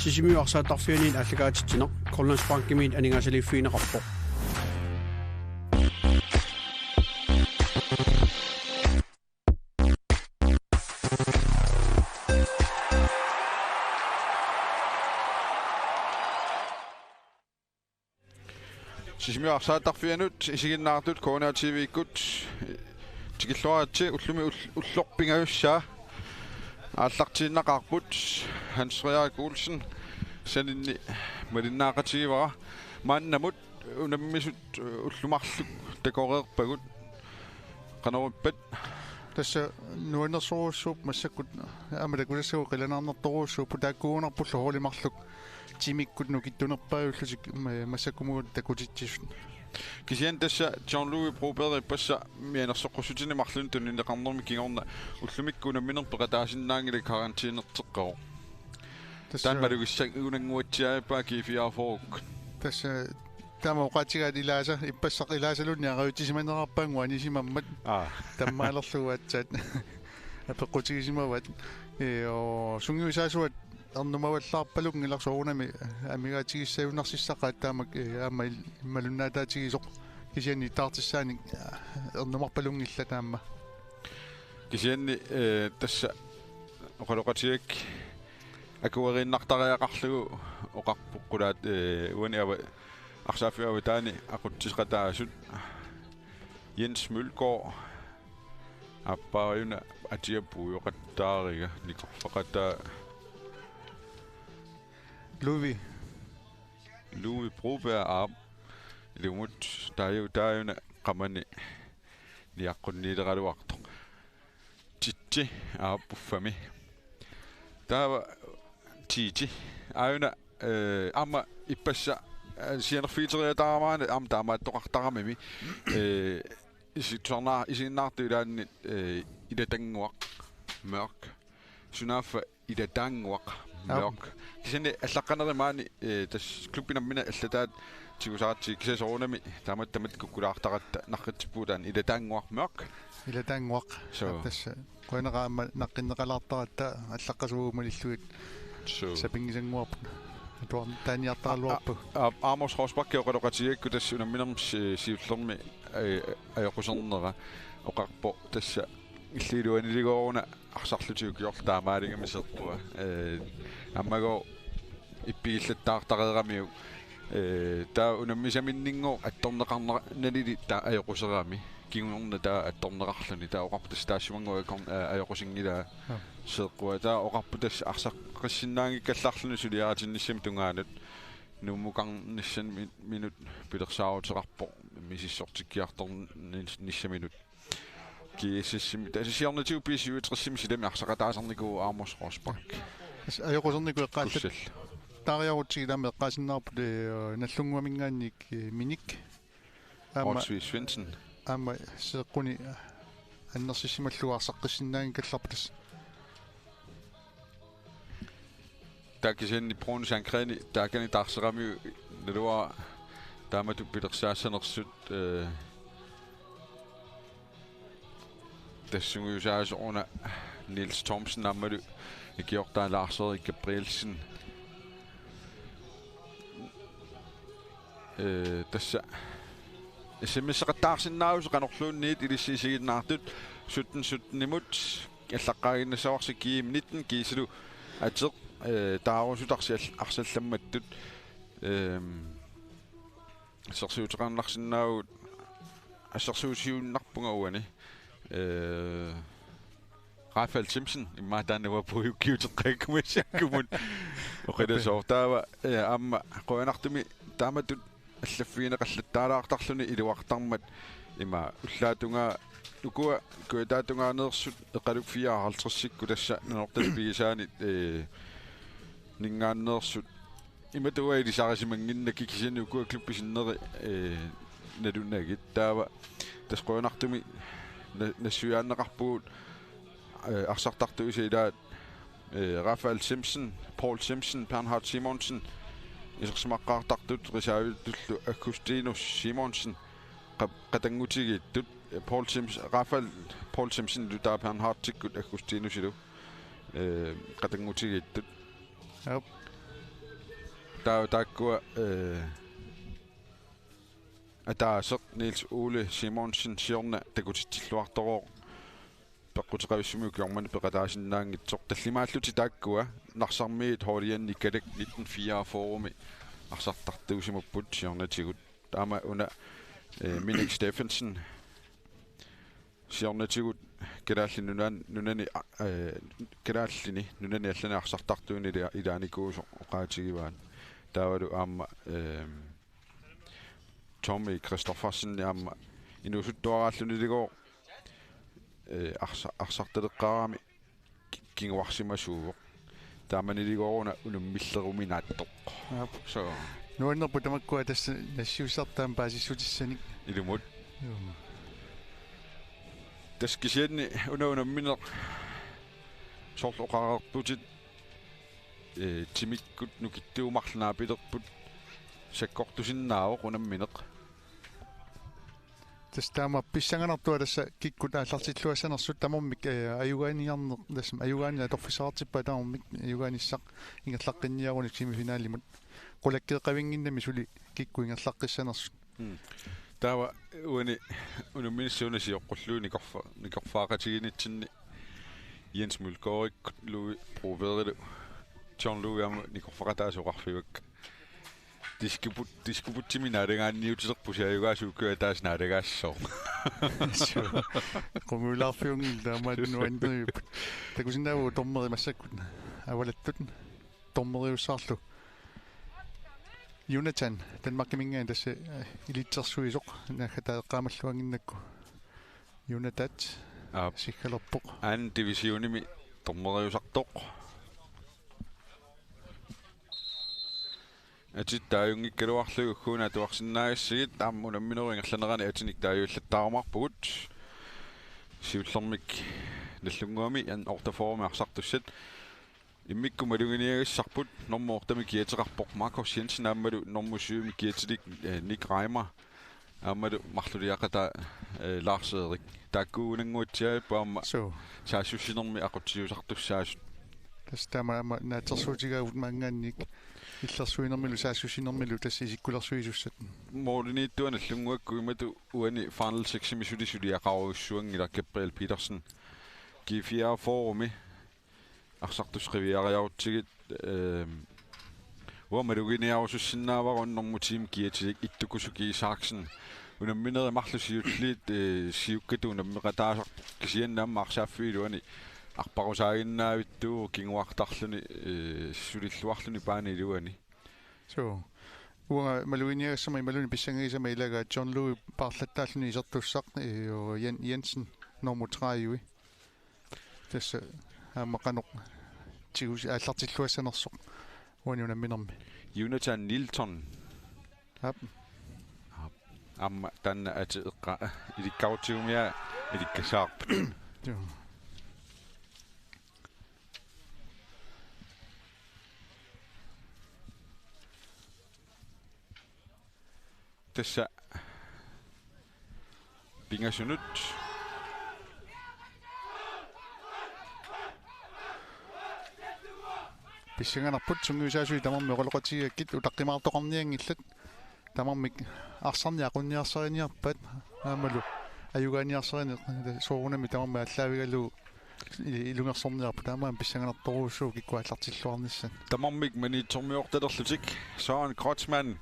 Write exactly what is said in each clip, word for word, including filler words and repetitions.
Sisimiut arsaattarfianit aallakaatitsineq Grønlandsbankimiit aningaasaliiffigineqarpoq. Sisimiut arsaattarfianut isiginnaartut K N R T V-kkut tikilluaritsi. Ullumi ull-, ulloq pingajussaa aallartiinnaqaarput. Hans Frederik Olsen saninni malinnaaqatigivara. Maannamut unammisut ullut marluk takoreerpagut. Qanoq ippat? Tassa nuannersorujussuupput massakkut, aamma takusassagut qilanaarnartorujussuupput, taakkuugunarpullu holdi marluk timikkut nukittunerpaajullutik ma-, massakkumut takutitsisut. Kisianni tassa John Louis Broberg ippassaq mianersoqqussutinik marlunnik tunineqarnermi kingorna ullumikkut unamminermi peqataasinnaanngilaq, karantænerteqqavoq. Tassa taanna malugissagunannguatsiarpaa G fireogfyrre. Tassa taama oqaatigaat ilaasa, ippassaq ilaasaluunniit angajutisimanerarpaannguaq anisimammat. Aa. Tammaalerlugu aatsaat apeqqutigisimavaat. Ee, oo, sungiusaasuat ernumavallaarpalunngilaq, soorunami amigaatigissajunnarsissaqaat taamak, ee, aamma il-, malunnaataatigisoq, kisianni ittaartissaanik, aa, ernumarpalunngillat aamma. Kisianni, ee, tassa oqaloqatigigakkit akueriinnartariaqarlugu oqarpoq qulaat, ee, uani ava-, arsaaffiup avataani aqutsisoqataasut Jens Mølgaard aappariuna atia puioqattaariga nikorfaqataa. Louis. Louis Broberg aap. Ilumut taaju-, taajuna qamani niaqqunniileraluartoq. Titi aap uffami. Taava Titi. Aajuna, ee, aamma ippassaq, ee, sianerfigiteriataaramaana aamma taamaattoqartaramimi. Ee, isi-, tusarnaa-, isiginnaartut ilaanni, ee, ilatannguaq, mørk. Sunaaffa ilataannguaq, aap, mørk. Kisianni allaqqanerit maani, ee, tassa klubbit nammineq allataat tigusaratsigu, kisianni soorunami taamatut tamatta kukkulaartaratta narritsippugut taanna ilataannguaq, mørk. Ilataannguaq. Suu. Aap, tassa. Qujanaq aamma naqqinneqalaartaratta allaqqasuugut malillugit. Suu. Sapinngisannguarput. Atuar-, taaniartaraluarput. A-, a-, Amos Rosbach oqaloqatigigakkit tassa unamminermi si-, siullermi, ee, ajoqusernera oqarpoq tassa illit iluaniligooruna arsarlutit ukiorlu taamaaligami seeqqua. Ee, aammagooq ippigillattaartareeramiuk. Ee, taava unammisaminninngooq attorneqarnera nalili taava ajoquserami. Kingorna taava attorneqarluni. Taava oqarpoq tassa taassumanngoq akor-, aa, ajoqusinngilaa. Aa. Seeqqua. Taava oqarpoq tassa arsaqqissinnaanngikkallarluni suliaritinnissami tungaanut. Nuummukarnissaminut pilersaaruteqarpoq misissortikkiartornissaminut. G S S-imi, tassa siornatigut B syvogtres-imi silami arsaqataasarnikuuvoq Amos Rosbach. Tassa ajoqusernikuuvoq eqqaallat. Kussal. Taariarutsigit aamma eqqaasinnaarput, ee, Nagdlúnguminngaanniit, ee, Minik. Aamma Olsvig Svendsen. Aamma seeqquni annersissimallugu arsaqqissinnaanngikkallarpoq tassa. Taava kisianni Bruno Sandgreni taakani taarseramiuk naluara taamatut pilersaassanersut, ee, tassa sungiusaasoq una Niels Thomsen aammalu ikiortaa Lars-Erik Gabrielsen. Ee, tassa S M S-eqattaarsinnaavusi qanorluunniit ilissi isiginnaartut sytten sytten-imut allaqqaaginnassavarsi G M nitten kiisalu ateq, ee, taarusutarsi all-, arsallammattut, eem, assersuuteqarnarsinnaavugut, assersuusiuinnarpunga uani, ee, Rafael Thimsen, immaqa taanna uanga puiukkiuteqqaakkumassakkumut. Oqilasoortaava, ee, aamma qujanartumik taamatut allaffigineqallattaalaartarluni iluartarmat ima ullaap tungaa, ukua kujataatungaaniittut eqalukkut fireoghalvtreds-ikkut tassa Nanortallip pigisaanit, ee, ninngaanneersut. Imatut ilisarisimannginnakku kisianni ukua klubbit sinneri, ee, nalunagit. Taava tassa qujanartumik na-, nassuiaanneqarpugut, ee, arsartartuisa ilaat, ee, Rafael Thimsen, Poul Thimsen, Bernhard Simonsen, isersimaqqaartartut reservitullu Augustinus Simonsen, qa-, qatanngutigiittut, ee, Poul Thimsen, Rafael Poul Thimsen ilutaa Bernhardikkut Augustinusilu, ee, qatanngutigiittut. Aap. Taa-, taakkua, eh, ataaseq Niels Ole Simonsen siorna takutitsilluartorooq peqquteqavissumik ukiormanna peqataasinnaanngitsoq. Tallimaallutik taakkua Narsarmiit H J N-i Kalak nitten fireogfyrre-mi arsartartuusimapput siornatigut. Taama una, eh, Minik Steffensen siornatigut Kalaallit Nunaanni, nunani, eh, Kalaallini nunani allani arsartartuini ila-, ilaanikuusoq oqaatigivaat. Taavalu aamma, ehm, Tommy Christoffersen aamma inuusuttuaraalluni iligooq, eh, arsa-, arsartaleqqaarami ki-, kinguarsimasuuvoq. Taamaniligooq una unammilleruminaattoq. Aap. So. Nuannerpoq tamakkua tassa nassiussartaam paasissutissanik. Ilumut. Joo. Tassa kisianni una unammineq soorlu oqareerputit, eh, timikkut nukittuut marluk naapilerput sakkortusinnaavoq unammineq. Tassa taama pissanganartua tassa kikkut aallartilluassanersut tamarmik, eh, ajugaaniarneq, tassa ajugaani atorfissaqartippaat tamarmik ajugaanissaq ingerlaqqinniarunik semifinalimut. Qulakkeeqqavinnginnami suli kikkut ingerlaqqissanersut. Mm. Taava uani unammineq suuna sioqqullugu nikorfa-, nikorfaqatiginitsinni Jens Mølgaardikkut Louis Brobergillu John Louis aamma nikorfaqataasut oqarfigivakka. Diskobut-, diskobutsimik naalagaanniutilerpusi ajugaasuukkiu ataaseq naalagaassooq. Suu. Qungujulaarfiunngilaq taamaattunuanniippoq. Takusinnaavugut dommeri massakkut avalattut. Dommeriussaarlu Jonathan, Danmarkiminngaanniit tassa, eh, ilitsersuisoq, naaggataa eqqaamalluannginnakku. Jonathan. Aap. Siggalerpoq. Anden divisionimi dommeriusartoq. Atit taajunngikkaluarlugit ugguuna atuarsinnaagassigit aamma unamminerup ingerlanerani atinik taajullattaarumaarpugut. Siullermik Nagdlunguami N otteogfyrre-mi arsartussat. Immikkut maluginiagassarput nummer otte-mi kiateqarpoq Markus Jensen aammalu nummer syv-mi kiatilik, eh, Nick Reimer. Aammalu marluliaqataa, eh, Lars Erik. Taakkuugunannguatsiaapput aamma. Suu. Saassussinermi aqutsisussaasut. Tassa taama aamma naatsorsuutigaagut maanngaanniit illersuinermilu saassussinermilu tassa isikkulersuisussat. Målimiittuat Nagdlunguakkut imatut uani final seks-imi suli suliaqarujussuanngilaq Gabriel Petersen. G fireogfyrre-mi arsartussat qiviariarutsigit, ehm, uanga maluginiarusussinnaavara nummer ti-mi kiatilik Ittukusuki Isaksen. Unamminerit marluk siulliit, eh, siukkatut unammeqataasarpoq kisianni aamma arsaaffiup iluani arparusaaginnaavittuuvoq kinguartarluni, eh, sulilluarluni baanip iluani. Suu. Uanga maluginiagassama imaluunniit pissangagisama ilagaa John Louis paarlattaalluni isertussaq, eh, Jan Jensen nummer tredive. Tassa aamma qanoq tigusi aallartilluassanersoq uani unamminermi. Jonathan Nilsson. Aap. Aap. Aamma taanna ateqqa ilikkarutsigumiaa ilikkassaarput. Joo. Tassa pingasunut. Pissanganarput sungiusaasui tamarmik oqaloqatigigakkit utaqqimaartoqarnianngillat. Tamarmik arsarneq aqunniarsariniarpaat aammalu ajugaaniarsarineq soorunami tamarmik aallaavigalugu i-, ilungersorniarput taamaammat pissanganartorujussuuvoq kikkut aallartilluarnissat. Tamarmik maniitsormiortalerlutik Søren Kreutzmann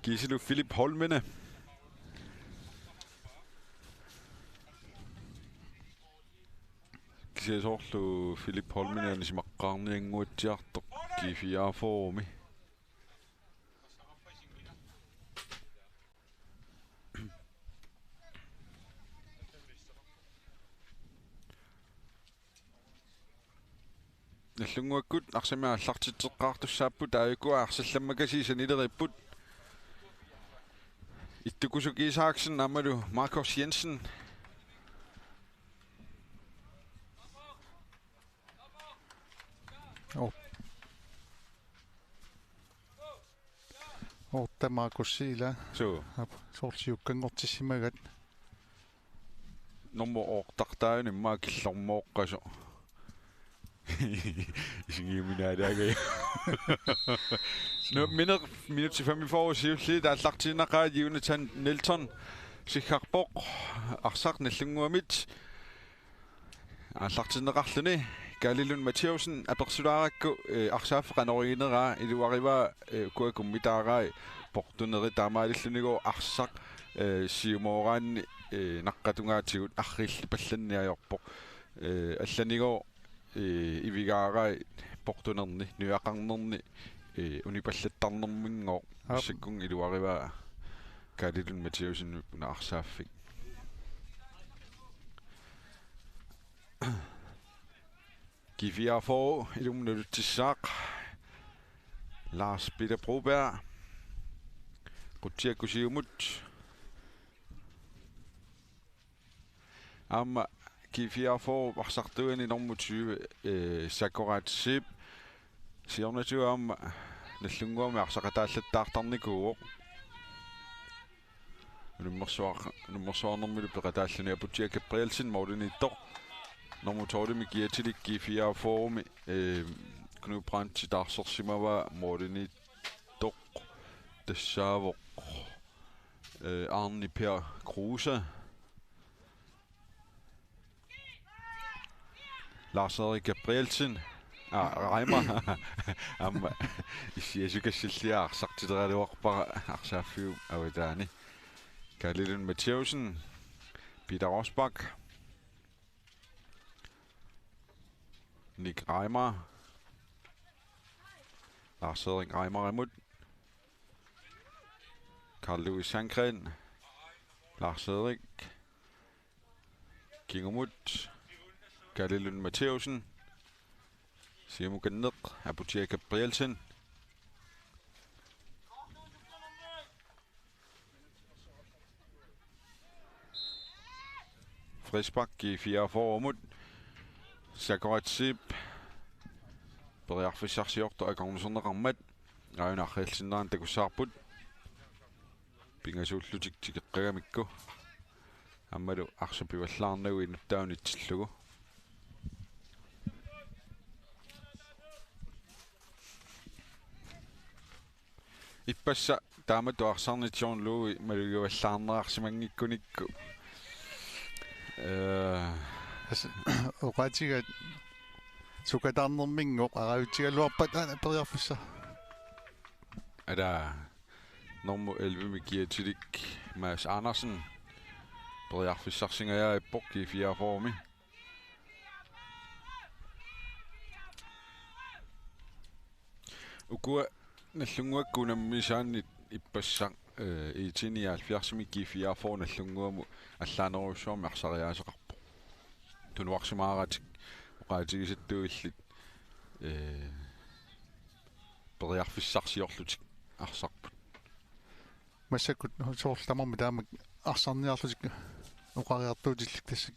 kisianni Philip Holmene. Kisianni soorlu Philip Holmene anisimaqqaarniannguatsiartoq G fireogfyrre-mi. Nagdlunguakkut arsamik aallartitseqqaartussaapput, aajuku arsallammakasiit sanileriipput. Ittukusuki Isaksen aammalu Markus Jensen. Oh. Otte Markus Siila. Suu. Aap, soorlu siukkanngortissimagaat. Nummer otteqartaani immaqa killormooqqasoq. Isigiuminaalaagaja. Nammineq minutsit femogfyrre siulliit aallartiinnaqaat. Jonathan Nelson siggarpoq arsaq Nagdlunguamit aallartinneqarluni. Kaali Lund Mathiassen apersulaarakku, eh, arsaaffeq qanorigineraa, iluarivaa, eh, ukua kummitaarai portunerit, taamaalillunigooq arsaq, eh, siumooraanni, eh, naqqatungaatigut arriillipallanneq ajorpoq. Eh, allanigooq, eh, ivigaarai portunerni, nujaqarnerni, eh, unipallattarnerminngooq. Aap. Massakkut iluarivaa Kaali Lund Mathiassen una arsaaffik. G fireogfyrre ilumut naluttissaaq. Lars Peter Broberg. Qutsiakku siumut. Aamma G fireogfyrre arsartuani nummer tyve, eh, Sakurat Sip. Siornatigut aamma Nagdlunguami arsaqataallattaartarnikuuvoq. Unammersuar-, unammersuarnermilu peqataalluni Aputia Gabrielsen, målimiittoq. Nummer tolv-mi kiatilik G fireogfyrre-mi, eh, Knud Brandt taarsersimavaa, målimiittoq tassaavoq, eh, Arne Per Kruse. Lars-Erik Gabrielsen. Ah, Reimer. Aamma issiasukassillia arsartileraluarpara arsaaffiup avataani. Kaali Lund Mathiassen. Peter Rosbach. Nick Reimer. Lars-Erik Reimerimut. Carl Louis Sandgren. Lars-Erik. Kingumut. Kaali Lund Mathiassen. Siumukanneq. Aputia Gabrielsen. Frispark G fireogfyrre-mut. Sakurat Sip. Periarfissarsiortoq akornuserneqarmat. Aajuna arriilsinnerani takussavarput. Pingasuullutik tikeqqagamikku. Aammalu arsaq pivallaarnagu inuttaanut itsillugu. Ippassaq taamatut arsarnit John Louis malugivallaarneqarsimanngikkunikkut. Eh, tassa oqaatigaat sukataarnerminngooq arajutsigaluarpat aana periarfissaq. Ala nummer elleve-mi kiatilik Mads Andersen periarfissarsingajaappoq G fireogfyrre-mi. Ukua Nagdlunguakkut unammisaanni ippassaq, eh, IT-nioghalvfjerds-imi G fireogfyrre Nagdlunguamut allaanerujussuarmik arsariaaseqarpoq. Tunuarsimaaratik oqaatigisattut illit, eh, periarfissarsiorlutik arsarput. Massakkut soorlu tamarmik taama arsarniarlutik oqariartuutillugit tassa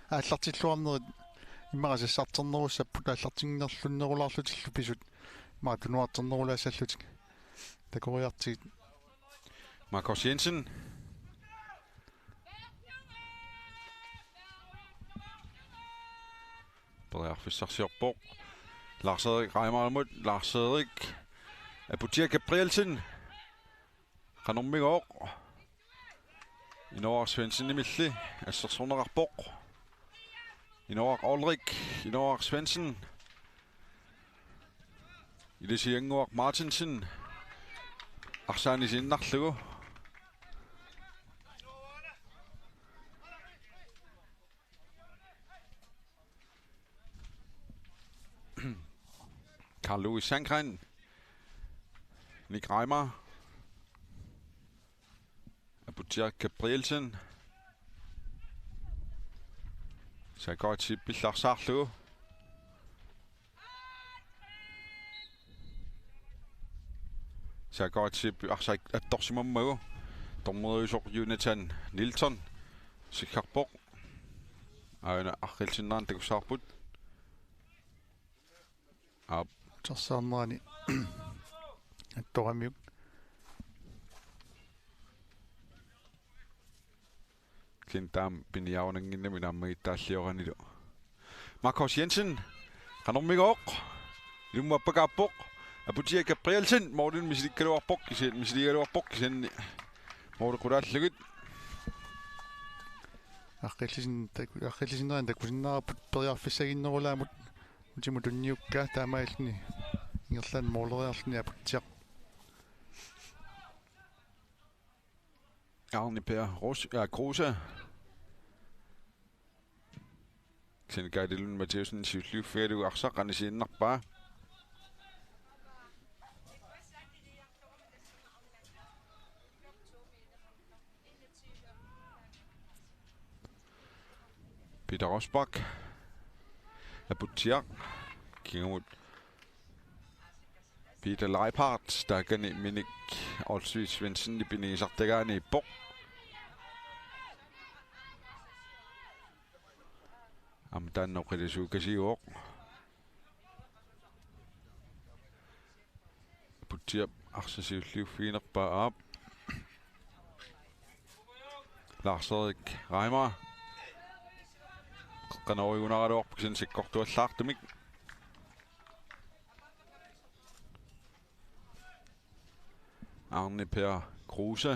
aallartilluarnerit immaqa sassarternerussapput aallartinnerlunnerulaarlutillu pisut immaqa tunuarternerulaassallutik takoriartigit. Markus Jensen. Periarfissarsiorpoq. Lars-Erik Reimerimut, Lars-Erik. Aputia Gabrielsen. Qanormigooq. Inooraq Svendsenimilli assersorneqarpoq. Inooraq Olrik, Inooraq Svendsen. Ilisiannguaq Martinsen. Arsaani sinnarlugu. Carl Louis Sandgren. Nick Reimer. Aputia Gabrielsen. Sakurat Sip pillarsaarlugu. Sakurat Sip arsaq attorsimammagu. Dommeriusoq Jonathan Nilsson. Siggarpoq. Aajuna arriilsinnerani takussavarput. Aap. Tassaanerani attoramiuk. Klintam piniarunannginnami naammagittaallioranilu. Markus Jensen, qanormigooq, ilummut appakaappoq, Aputsiaq Gabrielsen, målimi misilikkaluarpoq, kisianni, misiligaluarpoq, kisianni måli qulaallugit. Aqqiillisin-, taku-, aqqiillisinnerani takusinnaavarput periarfissaginnerulaamut utimut tunniukkaa, taamaalilluni ingerlaannaq måleriarluni Aputsiaq. Arne Per Ros-, ja, Kruse. Kisianni Kaali Lund Mathiassen siulliuffigalugu arsaq anisiinnarpaa. Peter Rosbach. Aputsiaq. Kingumut Peter Leiphart, taakani Minik Olsvig Svendsenip inigisartagaaniippoq. Aamma taanna oqilisukasiuvoq. Aputsiap arsaq siulliuffiginerpaa, aap. Lars-Erik Reimer. Qeqqanorigunaraluarpoq kisianni sakkortuallaartumik. Arne Per Kruse.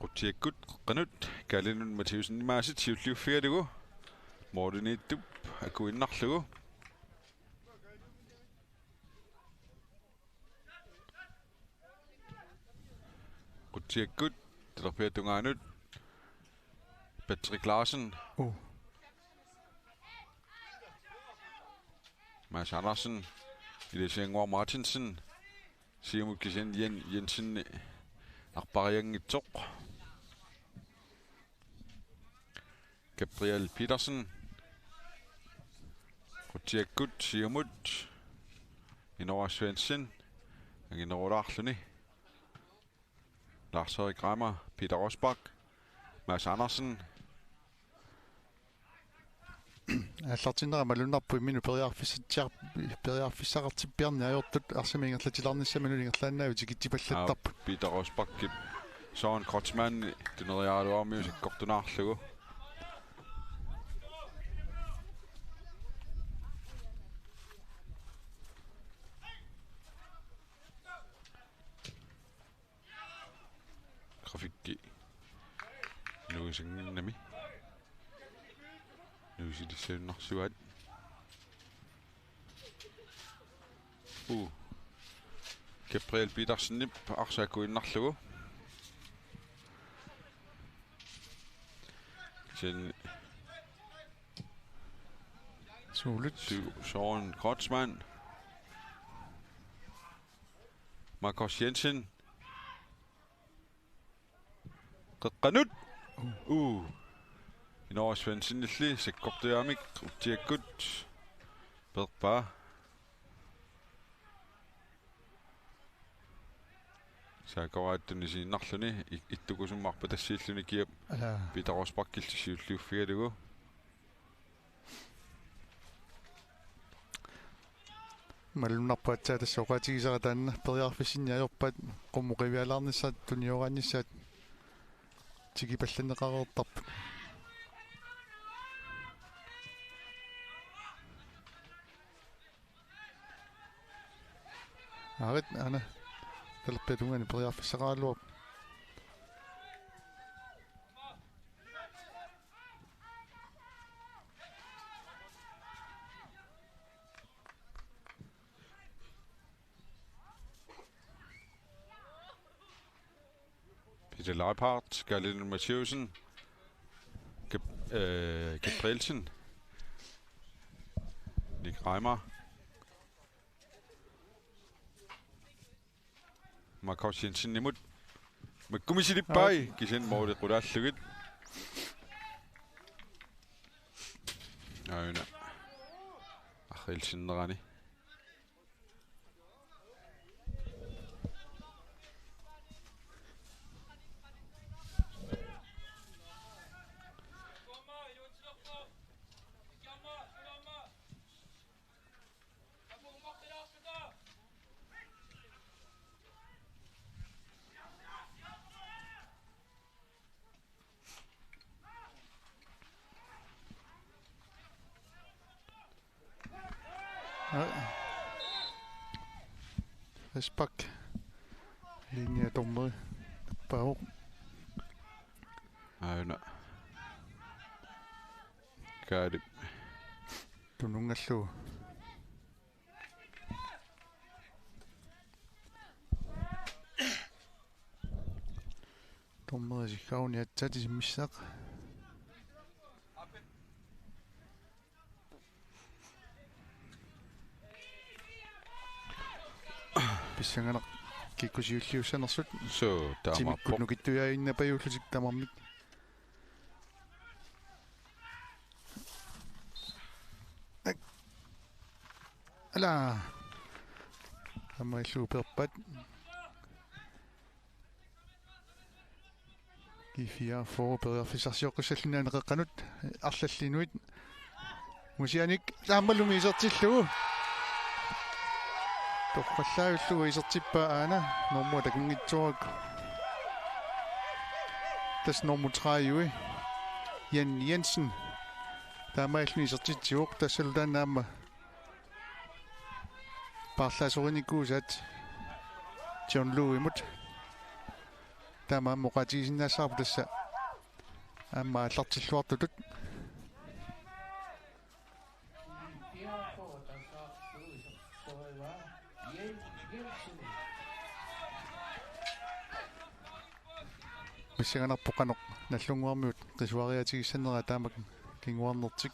Qutsiakkut qeqqanut, Kaali Lund Mathiassen imaasit siulliuffigalugu. Målimiittup akuinnarlugu. Qutsiakkut, talerpiata tungaanut, Patrick Larsen. Uh. Mads Andersen, Elias Jangor Martinsen, siumut kisianni Jen-, Jensen arparianngitsoq. Gabriel Petersen. Qutsiakkut siumut. Inoa Svendsen. Anginerulaarluni. Lars-Erik Reimer, Peter Rosbach, Mads Andersen. Aallartinnera malunnarpoq imminut periarfissatsiar-, periarfissaqartippiarneq ajortut arsamik ingerlatilaarnissamut ingerlaannavik tikitsipallattarpoq. Aap, Peter Rosbachip Søren Kreutzmann tuneriaraluarmiuk sakkortunaarlugu. Grafikki nuisanngimmat. Nuisilissagunarsuaat. Uh. Gabriel Petersenip arsaq akuinnarlugu. Sen Suulut. Su-, Søren Kreutzmann. Markus Jensen. Qeqqanut. Uh. Inoa Svendsenilli sakkortujaamik Qutsiakkut peerpaa. Saakoraattunisiinnarluni i-, ittukusumik arpatassiilluni kiap. Ala. Peter Rosbachilli siulliuffigalugu. Malunnarpoq aatsaat tassa oqaatigisara taanna periarfissinneq ajorpaat qummut qivialaarnissaat tunioraanissaat tikipallanneqareertarput. Aarit aana talerpiata tungaani periarfissaqaraluarpoq. Peter Leibhardt, Kaali Lund Mathiassen, Gab-, øh, Gabrielsen, Nick Reimer, Markus Jensenimut. Makku misilippai. Aa. Kisianni måli qulaallugit. Aajuna. Arriilsinnerani. Frispark. Linje dommeri. Pauk. Aana. Kaali. Tunungallu. Dommeri siggaaruni aatsaat isimmissaq. Pissanganaq kikkut siulliussanersut. Suu, taamaappoq. Timikkut nukittujaannginnapajullutik tamarmik. Ala. Aamma illugu peerpaat. G fireogfyrre periarfissarsioqqissalluni aana qeqqanut arlallit inuit. Ungasianik taammallumi isertillugu. Toqqallavillugu isertippaa aana normu takunngitsooq. Tassa normu tredive. Jan Jensen. Taamaalilluni isertitsivoq tassalu taanna aamma paarlaasorinikuusaat John Louimut. Taamaammat oqaatigisinnaassavarput tassa aamma aallartilluartutut. Pissanganarpoq qanoq Nagdlunguarmiut qisuariaatigissanneraat taamak kinguarnertik.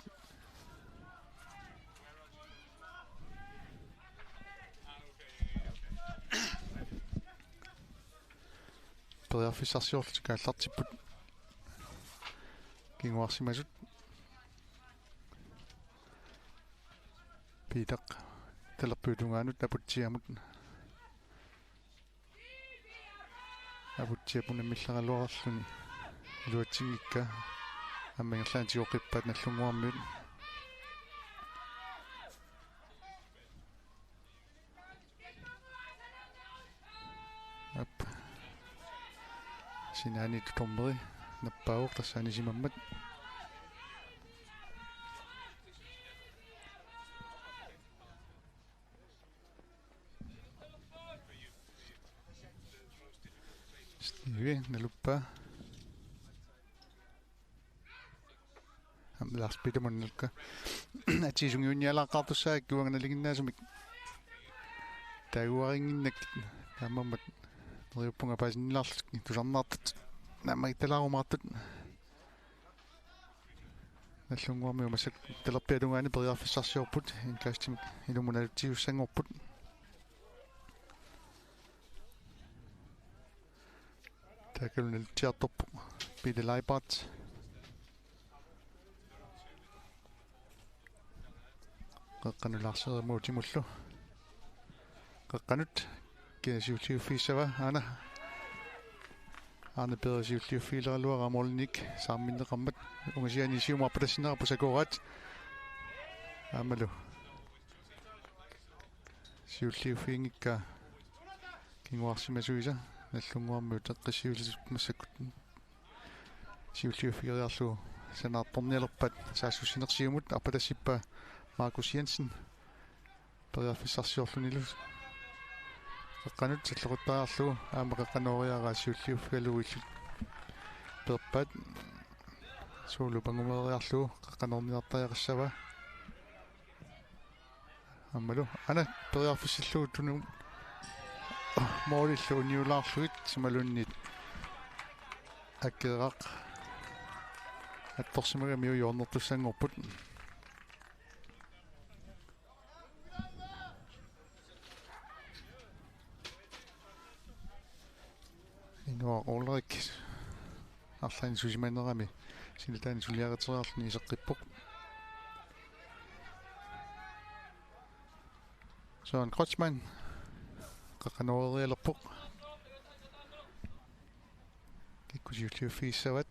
Periarfissarsiorlutik aallartipput. Kinguarsimasut. Piitaq talerpiup tungaanut Aputsiamut. Aputsiap unammillaraluarluni iluatsinngikkaa aamma ingerlaannaq tigoqqippaat Nagdlunguarmiut. Aap. Sinaaniittut dommeri nappaavoq tassa anisimammat. Steve naluppaa. Aamma Lars Peter Munnelka. Atiisungiunnialaaqaartussaagakkit uanga nalinginnaasumik. Taaguarinnginnakkit. Taamaammat neriuppunga paasinnilaarlutik tusarnaartut. Naammagitalaarumaartut. Nagdlunguarmiut massakkut talerpiata tungaani periarfissarsiorput. Indkastimik ilumut nalutsisussanngorput. Taakkununnga nalutsiartorpoq Peter Leibart. Qeqqanut Lars Erik Mootimullu. Qeqqanut kina siulliuffigissava aana. Aana Peeri siulliuffigileraluaraa måliminik saamminneqarmat. Ungasiani siumut arpatassinneqarpoq Sakooraat. Aammalu siulliuffiginngikkaa kinguarsimasuisa Nagdlunguarmiut eqqissiuullutik massakkut siulliuffigeriarlugu sanaartornialerpaat saassussinersiumut. Arpatassippaa Markus Jensen periarfissarsiorlunilu qeqqanut salloqittariarlugu aamma qeqqanooriaraa siulliuffigalugu illut peerpaat. Suulu pangumeeriarlugu qeqqanoorniartariaqassava. Aammalu aana periarfissillugu tunumut målillu uniulaarlugit imaluunniit Akeraq attorsimagamiuk hjørnertussanngorput. Inua Ulrik arlaannik susimanerami sinataani suliariteriarluni iseqqippoq. Søren Kreutzmann qeqqanoorialerpoq. Kikkut siulliuffigissavat.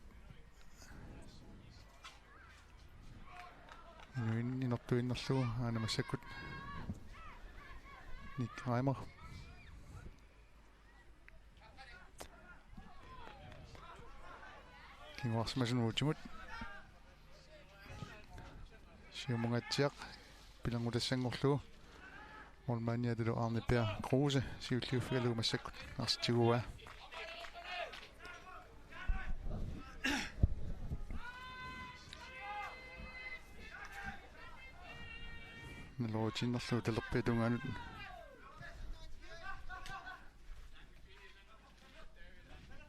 Inuit inortuinnarlugu aana massakkut Nick Reimer. Kinguarsimasunut Mootimut. Siumungaatsiaq pilanngutassanngorlugu. Målmandiatalu Arne Per Kruse siulliuffigalugu massakkut arsaq tiguaa. Nalorutiinnarlugu talerpiata tungaanut.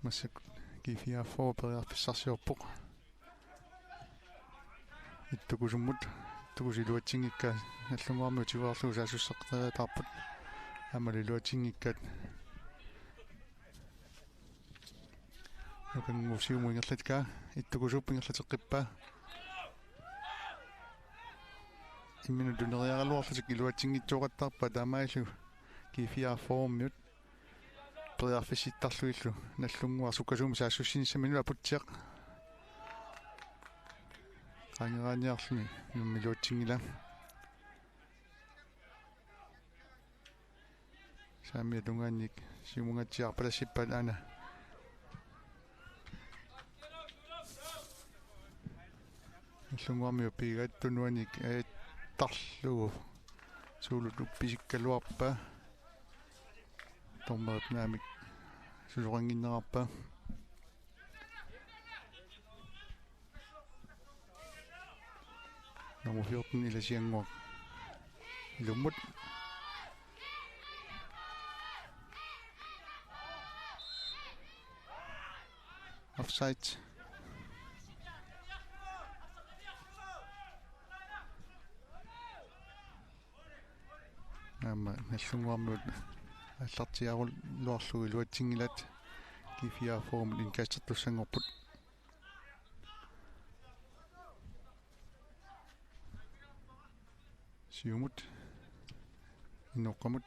Massakkut G fire R four periarfissarsiorpoq. Ittukusummut, ittukusut iluatsinngikkaat, Nagdlunguarmiut tiguarlugu saassusseqqiiaataarput. Aammalu iluatsinngikkaat. Nukannguup siumut ingerlatkaa, ittukusuup ingerlateqqippaa. Imminut tuneriaraluarlutik iluatsinngitsooqattaarpaat, taamaallu G fire R four-miut periarfissittarlugillu Nagdlunguaq sukkasuumik saassussinissaminut Aputsiaq. Qaangeraaniarluni inummut iluatsinngilaa. Saamiata tungaannik siumungaatsiaq arpalassippaat, aana Nagdlunguarmiut pigaat tunuanik ajattarlugu. Suulut uppisikkaluarpaa. Dommerip naamik susoqannginnerarpaa. Nummer fjorten, Ilasiannguaq. Ilummut. Offside. Aamma Nagdlunguarmiut aallartiaaruluarlugu iluatsinngilaat G fire R four-mut indkastertussanngorput. Siumut. Inoqqamut.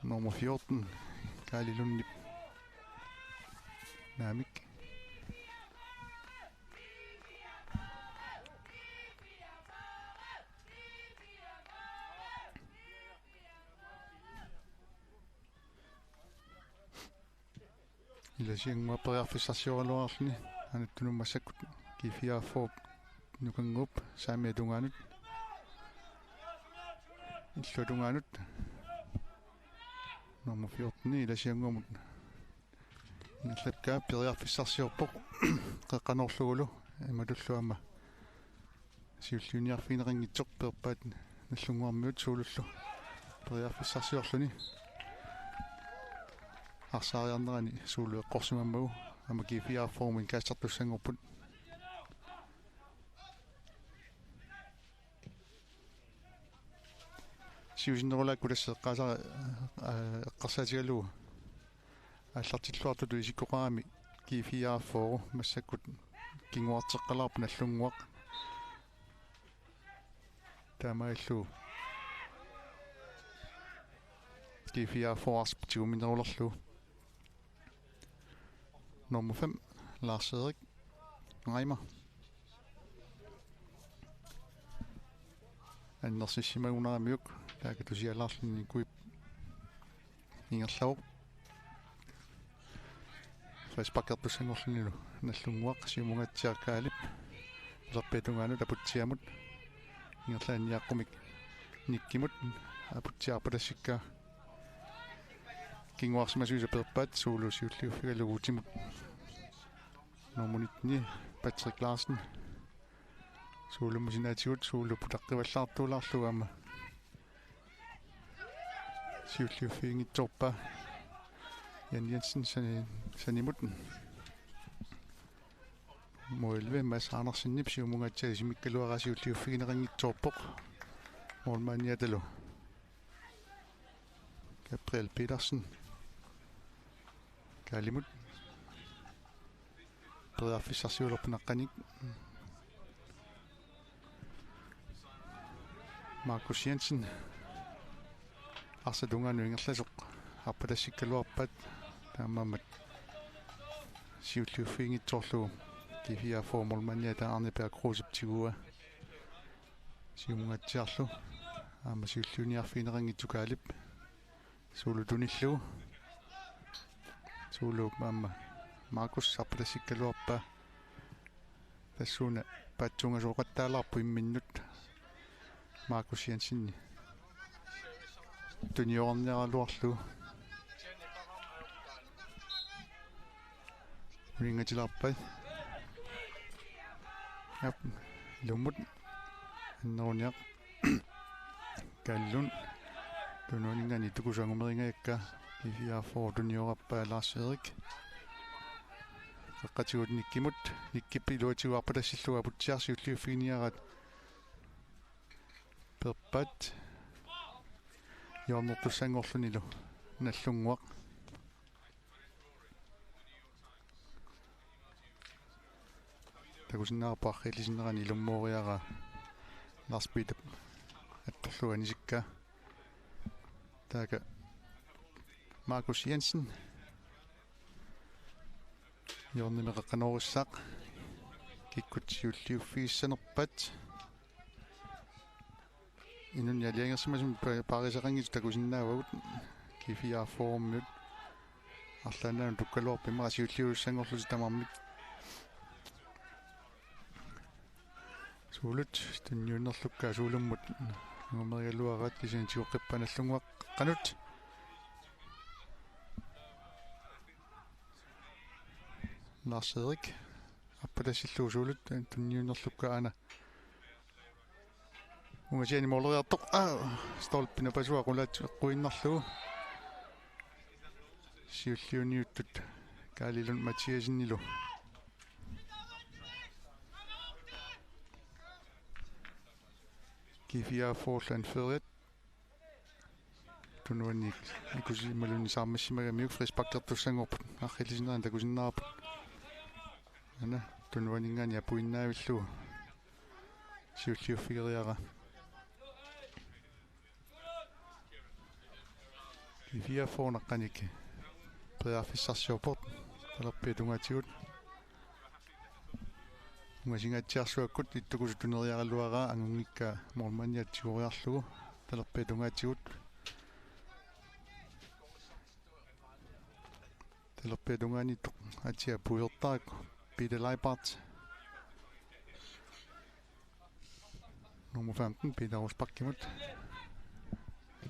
Nummer fjorten, Kaali Lundip naamik. Ilasiannguaq periarfissarsioraluarluni, anuttunut massakkut G fire R four-p nukannguup saamiata tungaanut. Illuatungaanut. Nummer fjorten Ilasiannguamut ingerlakkaa, periarfissarsiorpoq qeqqanoorlugulu, imatullu aamma siulliuniarfigineqanngitsoq peerpaat Nagdlunguarmiut suulullu periarfissarsiorluni. Arsaariarnerani suulu eqqorsimammagu aamma G fire R four-mut indkastertussanngorput. Siusinnerulaakku tassa eqqaasa-, aa, eqqarsaatigalugu aallartilluartutut isikkoqarami G fire R four massakkut kinguarteqqalaarpoq Nagdlunguaq. Taamaallu G fire R four arsaq tiguminnerulerlugu. Nummer fem, Lars-Erik Reimer. Annersissimagunaramiuk, taakatusialaarluni Kuip ingerlavoq. Frisparkertussanngorlunilu Nagdlunguaq, siumungaatsiaq Kaalip. Talerpiata tungaanut Aputsiamut. Ingerlaannaq niaqqumik Nikkimut, Aputsiaq arpalassikkaa. Kinguarsimasuisa peerpaat, suulu siulliuffigalugu utimut. Nummer nitten, Patrick Larsen. Suulummut sinaatigut, suulu putaqqivallaartuulaarlugu aamma siulliuffiginngitsoorpaa. Jan Jensen sani-, sanimut. Nummer elleve, Mads Andersenip siumungaatsiaq isimikkaluaraa siulliuffigineqanngitsoorpoq. Målmandiatalu Gabriel Petersen. Kaalimut. Periarfissarsiulerpoq naqqanik. Markus Jensen. Arsap tungaanut ingerlasoq arpalassikkaluarpaat, taamaammat siulliuffiginngitsoorlugu G fire R four-p målmandiata Arne Per Krusep tiguaa. Siumungaatsiarlu aamma siulliuniarfigineqanngitsoq Kaalip. Suulu tunillugu. Suulu aamma Markus arpalassikkaluarpaa. Tassuuna paatsuungasooqattaalaarpoq imminnut. Markus Jensen tunniorniaraluarlugu. Uninngatilaarpat. Aap, ilummut. Anneruniaq. Kaalillu. Tunuaninngaanniit tukusangumeringakka. Kifiaafo tunniorpaa Lars Erik. Qeqqatigut Nikkimut. Nikkip iluatigut arpatassillugu aputsiarsi ulliuffiginiaraat. Perpat. Hjørnertussanngorlunilu. Nallunnguaq. Takusinnaavarput arriillisinnerani ilummooriaraa Lars Peter attorlugu anisikkaa. Taaka Markus Jensen. Hjørnemi qeqqanoorissaaq. Kikkut siulliuffigissanerpat. Inunnik aliangersimasumik pa-, paarisaqanngitsut takusinnaavagut. Kifiaafo-miut. Arlaannaanut tukkaluarput immaqa siulliussanngorlutik tamarmik. Suulut tunniunnerlukkaat Suulummut angumerigaluaraat kisianni tigoqqippaa Nallunnguaq qanoq. Lars Erik. Arpatassillugu Suulut tunniunnerlukkaat aana. Ungasiani mooleriartoq. Aa, stolpinut napasua qulaat eqquinnarlugu. Siulliuniuttut Kaalillu Mathiassenilu. Kifiaafo-miut anførerit. Tunuaniit ikusimalunnik saammissimagamiuk frisparkertussanngorput. Arriillisinnerani takusinnaavarput. Aana tunuaninngaanniit apuinnaavillugu. Siulliuffigeriaraa. Kifiaafo-miut naqqanikkut periarfissarsiorput. Talerpiata tungaatigut. Ungasinngatsiarsuakkut ittukusoq tuneriaraluaraa angunngikkaa målmandiata tigoriarlugu. Talerpiata tungaatigut. Talerpiata tungaaniittoq atia puiortaakku Peter Leibart. Nummer femten, Peter Rosbakkimut.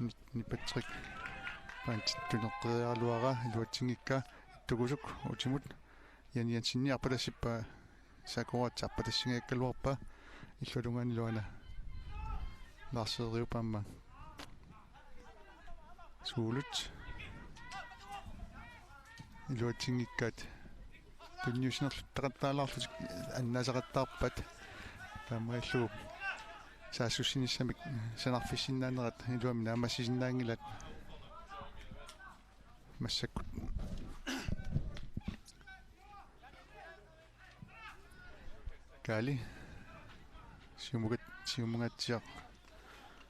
Ni-, ni Patrick. Pantit tuneqqeriaraluaraa iluatsinngikkaa ittukusuk utimut. Jan Jensenip arpatassippaa Sakuratsi arpatassingajakkaluarpaa illuatungaanilu aana Lars Eriup aamma Suulut. Iluatsinngikkaat. Tunniussinerluttaqattaalaarlutik annaasaqattaarpaat. Taamaalillutik saassussinissamik sanarfissinnaanerat iluamik naammassisinnaanngilaat. Massakkut. Kaali. Siumukat-, Siumungaatsiaq.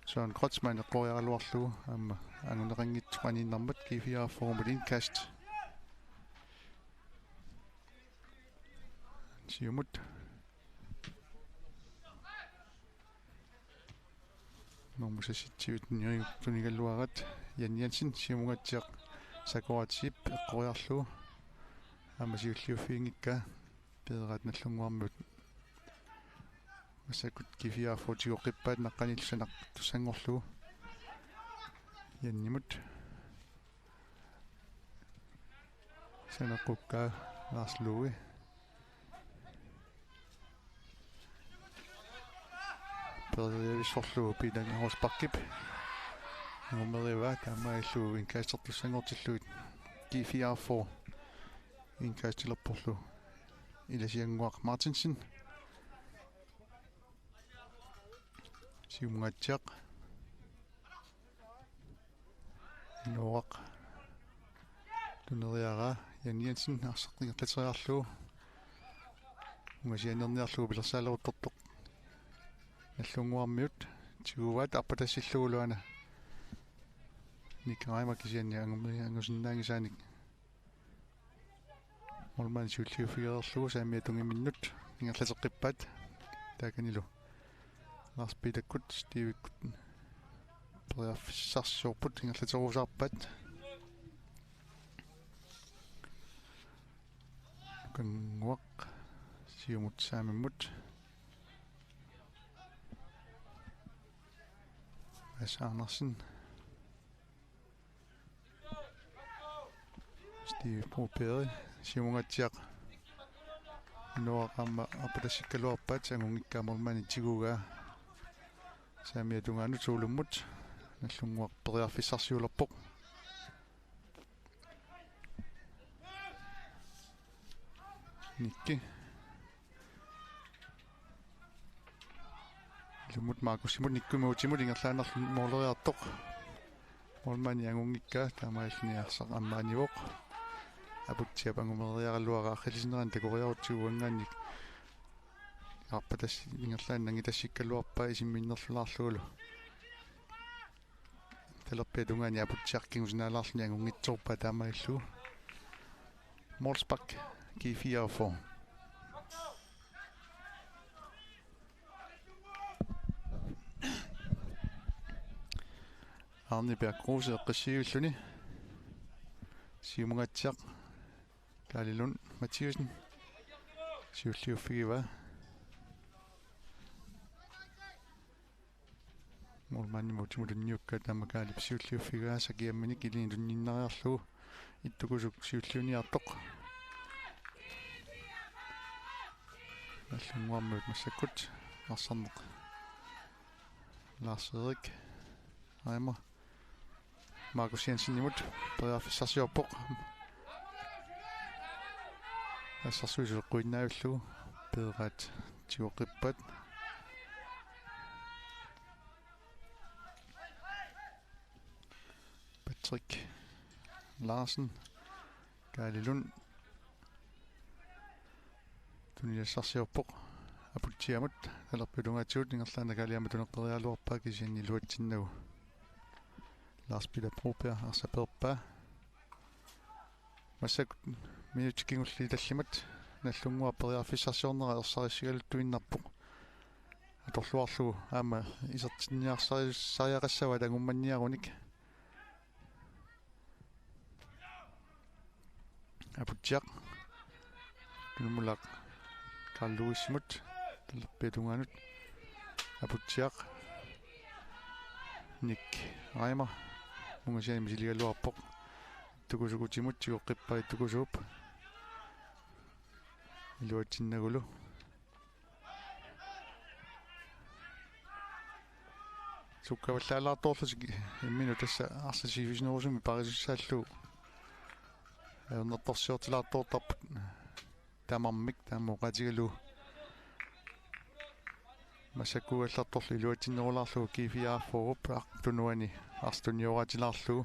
Søren Kreutzmann eqqoriaraluarlugu aamma anguneqanngitsoq aniinnarmat G fireogfyrre-mut indkast. Siumut. Nummer seksogtyve, tuni-, tunigaluarat Jan Jensen, Siumungaatsiaq Sakuratsip eqqoriarlugu. Aamma siulliuffiginngikkaa, peeraat Nallunnguarmiut. Massakkut G fireogfyrre tigoqqippaat naqqaniillu sanartussanngorlugu. Janimut. Saneqqukkaa Lars Louis. Periavissorlugu Peter Rosbakkip. Nummer elleve, taamaalillugu indkastertussanngortillugit. G fireogfyrre. Indkastilerporlu Ilasiannguaq Martinsen. Siumungaatsiaq. Inuuaq. Tuneriaraa Jan Jensen arsaq ingerlateriarlugu. Ungasianerniarlugu pilersaaleruttortoq. Nallunnguarmiut tiguaat arpatassillugulu aana. Nick Reimer kisianni angumi-, angusinnaanngisaanik. Målmand siulliuffigereerlugu saamiata tungiminnut ingerlateqqippaat. Taakanilu Lars Peterkut, Stevekkut periarfissarsiorput ingerlaterusaarpaat. Kanguaq siumut saamimmut. Mads Andersen. Steve Broberg, Siumungaatsiaq. Inuaq aamma arpatassikkaluarpaat, angunngikkaa målmandi tigugaa. Saamiata tungaanut Suulummut. Nallunnguaq periarfissarsiulerpoq. Nikki. Ilummut Markusimut, Nikkimut utimut ingerlaannarluni måleriartoq. Målmandi angunngikkaa, taamaalilluni arsaq ammaanivoq. Aputsiap angumeriaraluaraa aqqilisineranik takoriarutsigu uanngaanniit arpatas-, ingerlaannaq nangitassikkaluarpaa isimminnerlulaarlugulu. Talerpiata tungaani Aputsiaq kingusinaalaarluni angunngitsoorpaa taamaalillugu. Målspark, G fireogfyrre. Arne Bjerg Kruse eqqissiivilluni. Siumungaatsiaq Kaali Lund Mathiassen siulliuffigivaa. Målmandimut utimut tunniukkaa, taama Kaalip siulliuffigaa sakiamminik ilinnut tunniinnariarlugu. Ittukusuk siulliuniartoq. Nallunnguarmiut massakkut arsarneq Lars Erik Reimer. Markus Jensenimut periarfissarsiorpoq. Assersuisut eqquinnaavillugu peeraat tigoqqippaat. Patrick Larsen, Kaali Lund. Tunisassarsiorpoq Aputsiamut, talerpiata tungaatigut ingerlaannaq Kaali aamma tuneqqeriaraluarpaa kisianni iluatsinnagu. Lars Peter Broberg arsaq peerpaa. Massakkut minutsit kingulliit tallimat Nallunnguaq periarfissarsiornera ersarissigaluttuinnarpoq. Atorluarlugu aamma isertinniarsariaqassavaat angummanniarunik. Aputsiaq. Tunumulaq Carl Lewisimut. Talerpiata tungaanut. Aputsiaq. Nick Reimer. Ungasiani misiligaluarpoq. Ittukusuk utimut tigoqqippaa Ittukusuup. Iluatsinnagulu. Sukkavallaalaartoorlutik imminut tassa arsaq sivisunerusumik paarisussaallugu. Ajornartorsiortilaartoortarput tamarmik taama oqaatigalugu. Massakkuugallartorlu iluatsinnerulaarlugu G fireogfyrre-p tunuani arsaq tunioratilaarlugu.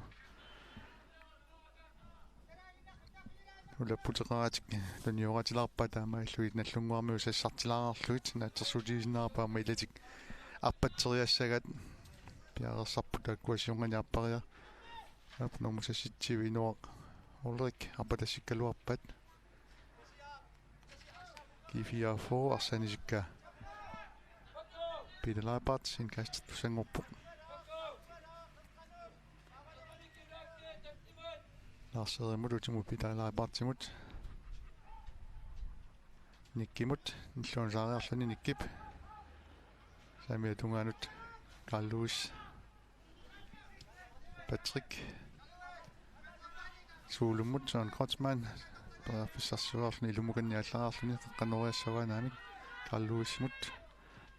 Ulapputeqaratik tunioratilaarpaat taamaalillugit Nallunnguarmiut sassartilaarlugit naatsorsuutigisinnaarpaat aamma ilatik arpatseriassagaat piareersarput taakkua siornani arpariaat. Aap nummer seksogtyve Inuaq Ulrik arpatassikkaluarpaat. G fireogfyrre arsaq anisikkaa. Peter Leibert indkastettussanngorpoq. Lars Erimut utimut Peter Leibertimut. Nikkimut, nilluanut saariarluni Nikkip. Saamiata tungaanut Carl Lewis. Patrick. Suulummut Søren Kreutzmann. Periarfissarsiorluni ilummukanneq aallariarluni qeqqanoriassavaa naamik. Carl Lewisimut.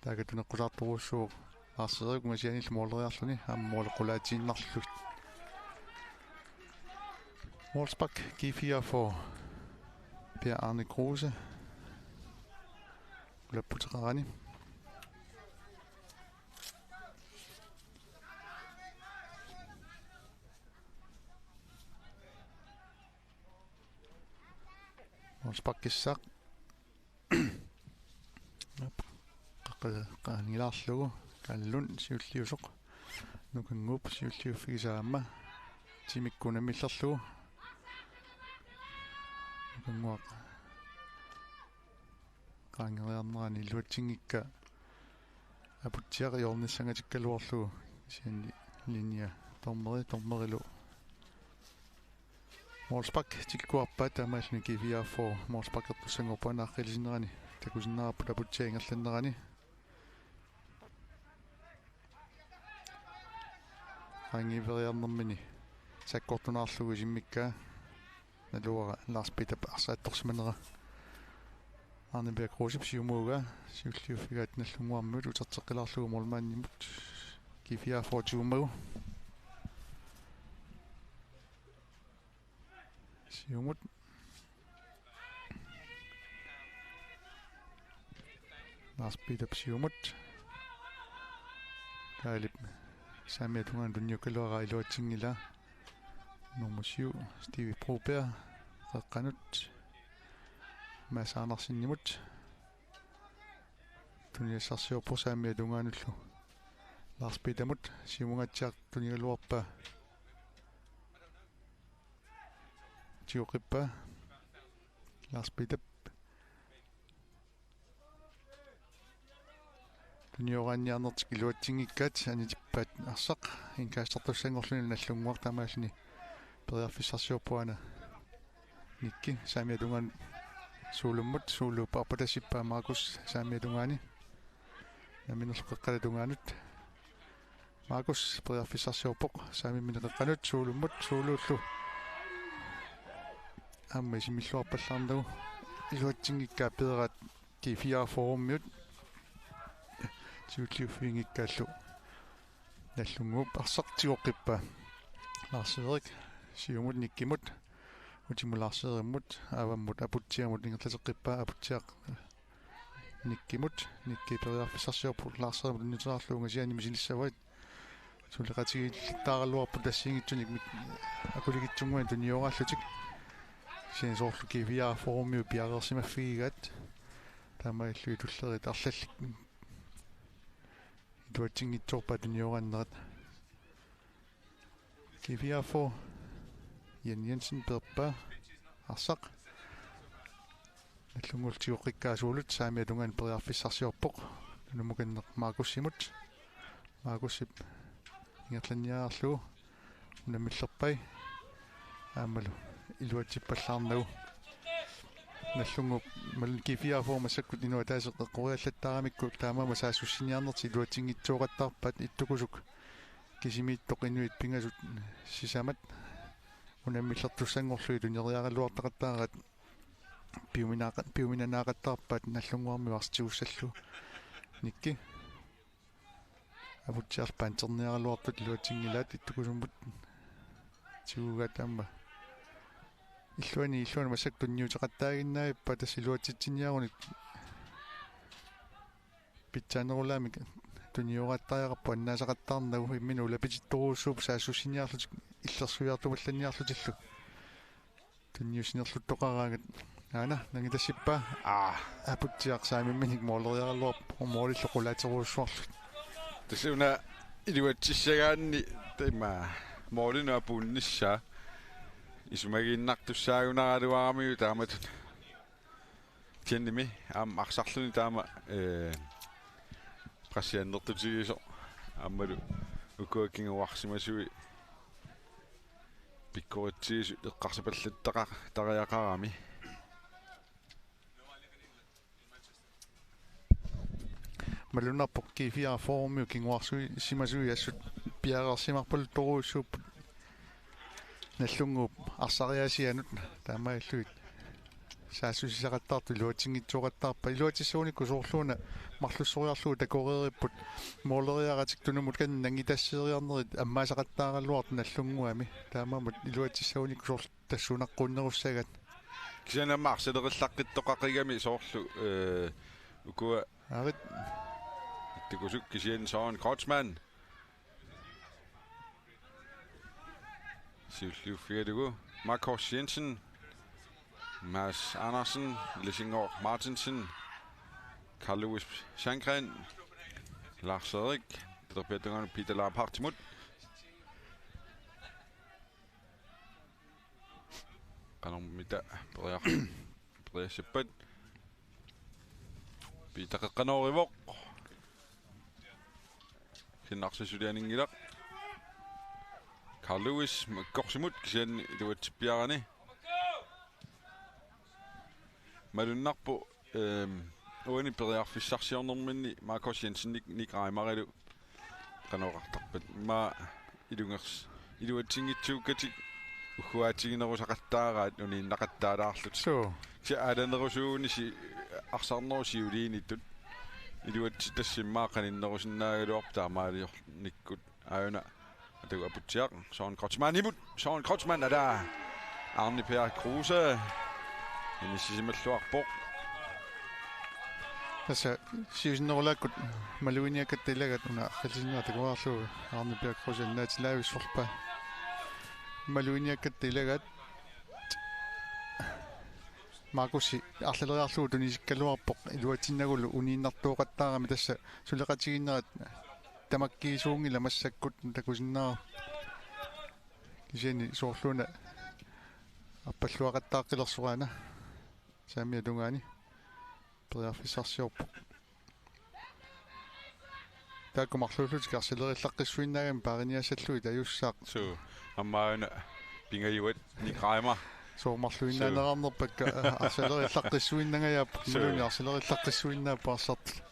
Taakattuneqqusaartorujussuuvoq Lars Erik ungasianillu måleriarluni aamma måleq qulaatiinnarlugu. Målspark G fireogfyrre. Per Arne Kruse. Ulapputeqarani. Målsparkissaq. Qaqa-, qaangilaarlugu Kaali Lund siulliusoq. Nukannguup siulliuffigisaa aamma. Timikku unammillerlugu. Nukannguaq qaangeriarnerani iluatsinngikkaa. Aputsiaq hjørnissangatikkaluarlugu kisianni linje dommeri, dommerilu målspark tikkuarpaat taamaalilluni G fireogfyrre målsparkertussanngorput, aaqqilersinerani takusinnaavarput Aputsiaq ingerlanerani. Qaangiiveriarnermini sakkortunaarlugu isimmikkaa. Naluara Lars Peter arsaq attorsimanera. Arne Bjerg Krusep siumuugaa, siulliuffigaat Nagdlunguarmiut uterteqqilaarlugu målmandimut. G fireogfyrre tyvemmagu. Siumut. Lars Peter siumut. Kaalip saamiata tungaanut tunniukkaluaraa iluatsinngilaa. Nummer syv, Steve Broberg, qeqqanut. Mads Andersenimut. Tunisassarsiorpoq saamiata tungaanullu. Lars Peterimut, siumungaatsiaq tunigaluarpaa. Tigoqqippaa. Lars Peter. Tunioraanniarnertik iluatsinngikkaat, anitippaat arsaq indkastertussanngorluni Nagdlunguaq, taamaalilluni periarfissarsiorpoq aana Nikki saamiata tungaanut Suulummut, Suulu arpatassippaa Markus saamiata tungaani. Namminerlu qeqqata tungaanut. Markus periarfissarsiorpoq saamimminik qeqqanut Suulummut, Suulullu aamma isimilluarpallaarnagu iluatsinngikkaat Piiraat G fireogfyrremiut. Siulliuffiginngikkaallu Nagdlunguup arsaq tigoqqippaa. Lars Erik siumut Nikkimut, utimut Lars Erimmut, avammut Aputsiamut ingerlateqqippaa, Aputsiaq Nikkimut, Nikki periarfissarsiorpoq Lars Erimut tunniuteriarlugu, ungasiani misilissavai. Suleqatigiillattaaraluarput assigiinngitsunik mik-, akulikitsunnguanik tunioraallutik. Kisianni soorlu G fireogfyrremiut piareersimaffigigaat. Taamaalillugit tullerit arlallit iluatsinngitsoorpaat tunioraannerat. G fireogfyrre, Jan Jensen peerpaa arsaq. Nagdlunguullu tigoqqikkaa Suulut saamiata tungaanut periarfissarsiorpoq. Nunumukanneq Markusimut. Markusip ingerlanniarlugu unammillerpai. Aammalu iluatsippallaarnagu. Nagdlunguup malunnarpoq G fireogfyrre massakkut inuk ataaseq eqqoriallattaaramikku, taamaammat saassussiniarnertik iluatsinngitsooqattaarpaat, ittukusuk kisimiittoq inuit pingasut sisamat unammillertussanngorlugit tuniniaraluartaqattaaraat piuminaaqa-, piuminanaaqattaarpaat Nagdlunguarmiut arsaq tigussallugu. Nikki. Aputsiaq panterniaraluartut iluatsinngilaat, ittukusummut tigugaat aamma. Illuani, illuani massakkut tunniuteqattaaginnavippaat, tassa iluatsitsiniarunik pitsaanerulaamik tuniorattariaqarpoq annaasaqattaarnagu, imminut ulapitittorujussuupput saassussiniarlutik illersuiartumallanniarlutillu. Tunniussinerluttoqaraangat. Aana, nangitassippaa. Aa, Aputsiaq saamimminik mooleriaraluarpoq, moolillu qulaaterujussuarlu. Tassa una iluatsissagaanni taama moolinut apuunnissaa. Isumagiinnartussaagunaraluaramiuk taamatut. Tiannimi aamma arsarluni taama, ee, pressiannertutigisoq aammalu ukua kinguarsimasui pikkoritsigisut eqqarsapallattariaqarami. Malunnarpoq G fireogfyrremiut kinguarsimasui assut piareersimarpaluttorujussuupput Nagdlunguup arsariaasianut, taamaalillugit saassussisaqattaartut iluatsinngitsooqattaarpaat. Iluatsissagunikku soorlu una marlussoriarlugu takoreeripput mooleriaratik tunumut kanna nangitassiiriarnerit ammaasaqattaaraluartut Nagdlunguami. Taamaammat iluatsissagunikku soorlu tassuunaqquunnerussagaat. Kisianni aamma arsalerillaqqittoqaqigami soorlu, ee, ukua. Arit. Ittukusuk kisianni Søren Kreutzmann. Siulliuffigalugu Markus Jensen, Mads Andersen, Lissingård Martinsen, Carl Louis Sandgren, Lars Erik, Peter Peter Peter Lampardimut. Qanormita periar-, periassappat. Peter qeqqanoorivoq. Sinnarsi sulianinngilaq. Carl Lewis Makkorsimut kisianni iluatsippiarani. Malunnarpoq, ehm, uani periarfissarsiornerminni Markus Jensenik Nick Reimerilu qanoq oqartarpat. Immaqa ilungers-, iluatsinngitsuukkatik ugguaatiginerusaqattaaraat uniinnaqattaalaarlutik. Suu. Kisianni aalanerusuunisi arsarnerup siuliiniittut iluatsittassimmaa qaninnerusinnaagaluarput taamaaliornikkut. Aajuna atagu Aputsiaq, Søren Kreutzmannimut, Søren Kreutzmann, ala Arne Per Kruse inissisimalluarpoq. Tassa siusinnerulaakkut maluginiakkatta ilagat una arrillisinnaat takuarlugu Arne Per Kruse annaatilavissorpa. Maluginiakkatta ilagat Markusi arlaleriarlugu tunisikkaluarpoq iluatsinnagulu uniinnartooqattaarami tassa suleqatigiinnerat tamakkiisuunngilaq massakkut takusinnaavat. Kisianni soorluuna appalluaqattaaqqilersoq aana saamiata tungaani periarfissarsiorpoq. Taakku marluullutik arsaleriallaqqissuinnaagamik paariniassallugit ajussaaq. Suu, aamma aana pingajuat Nick Reimer. Suu, marluinnaaneqarnerpakka, aa, arsaleriallaqqissuinnangajappoq, suu, imaluunniit arsaleriallaqqissuinnaapput arsartut.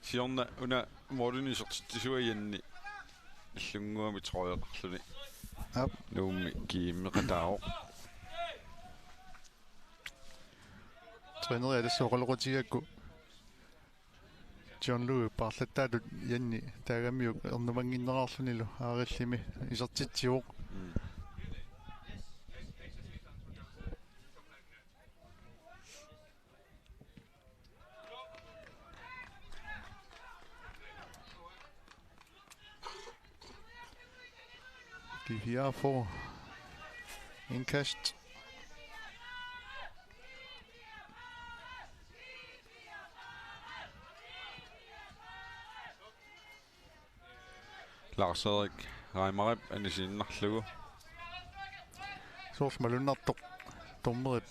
Siorna una målini isertitsisua Janni Nallunnguami trøjeqarluni. Aap. Nuummi kiimmeqataavoq. Træneriat tassa oqaloqatigigakku John Louis paarlattaatut Janni taagamiuk ernumannginnerarlunilu aarillimi isertitsivoq. Mm. G fire får indkast. Lars-Erik Reimerip anisiinnarlugu. Soorlu malunnartoq dommerip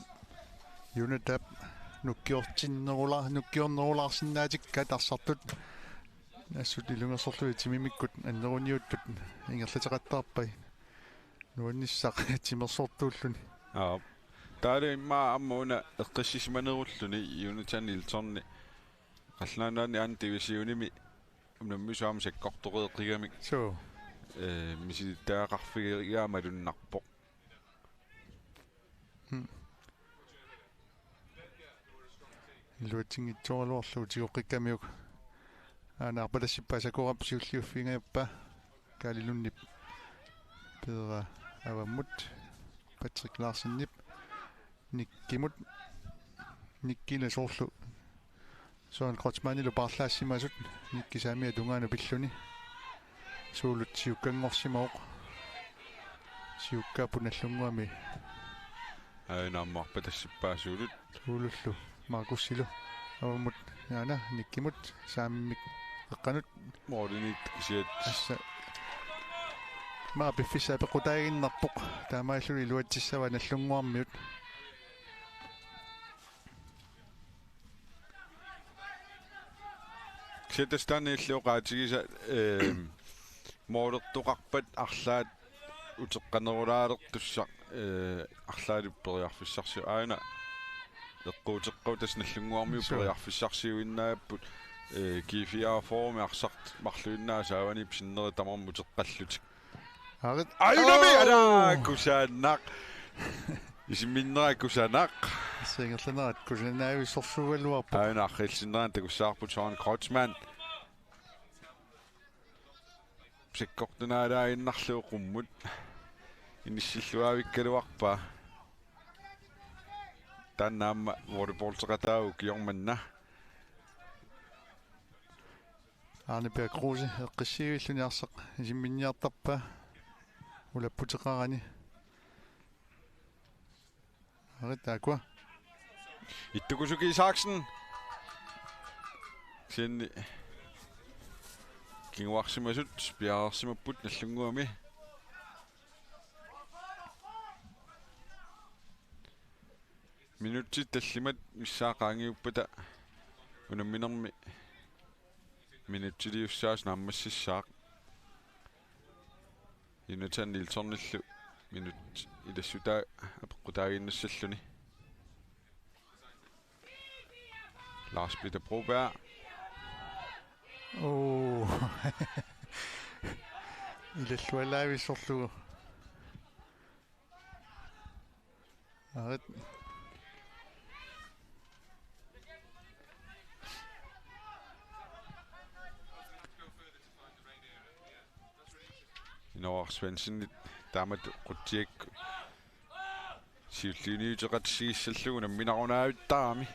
Unitap nukkiortinnerula-, nukkiornerulaarsinnaatikkaat arsartut assut ilungersorlugit timimikkut anneruniuttut ingerlateqattaarpai. Nuannissaq timersortuulluni. Aap. Taavalu immaqa aamma una eqqissisimanerulluni Jonathan Nielseni Qallunaat Nunaanni anden divisionimi unammisut aamma sakkortoqeqqigamik. Suu. Ee, misilittagaqarfigigaa malunnarpoq. Hmm. Iluatsinngitsoorluarlugu tigoqqikkamiuk. Aana arpalassippaa Sakorap siulliuffigingajappa. Kaali Lundip. Peera avammut. Patrick Larsenip. Nikkimut. Nikkile soorlu Søren Kreutzmannilu paarlaassimasut Nikki saamiata tungaanut pilluni. Suulut siukkanngorsimavoq. Siukkaapput Nallunnguami. Aajuna aamma arpalassippaa Suulut. Suulullu Markusilu. Avammut aana Nikkimut saamimik qeqqanut. Målimiittoq kisiat. Tassa. Maani piffissaq apeqqutaaginnarpoq. Taamaalilluni iluatsissavaa Nallunnguarmiut. Kisianni tassa taanna illit oqaatigisa, ehm, målertoqarpat arlaat uteqqanerulaalertussaq, eh, arlaali periarfissarsiu-, aajuna eqquuteqqavugut tassa Nallunnguarmiut. Suu. Periarfissarsiuinnaapput, eh, G fire-mi arsaq marluinnaat saavani sinneri tamarmik uteqqallutik. Arit. Aajunami. Oo. Ala kusanaq. Isimminnera kusanaq. Singerlanerat kusanaavissorsuugaluarpoq. Aajuna arrillisinnerani takussavarput Søren Kreutzmann. Sakkortunaalaaginnarlugu qummut inissilluaavikkaluarpaa. Taanna aamma volleyballteqataavoq ukioq manna. Arne Per Kruse eqqissiivilluni arsaq isimminniartarpaa ulapputeqarani. Arit taakkua. Ittukusuki Isaksen. Kisianni kinguarsimasut piareersimapput Nallunnguami. Minutsit tallimat missaat qaangiuppata unamminermi minutsiliussaasut naammassissaaq. Jonathan Nielsenillu minut ilassutaa apeqqutaaginnassalluni. Lars Peter Broberg. Oo. Ilallualaavissorlugu. Aarit. Inooraq Svendsen taamatut qutsiak siulliuteqatigiissallugu namminarunaavittaarami.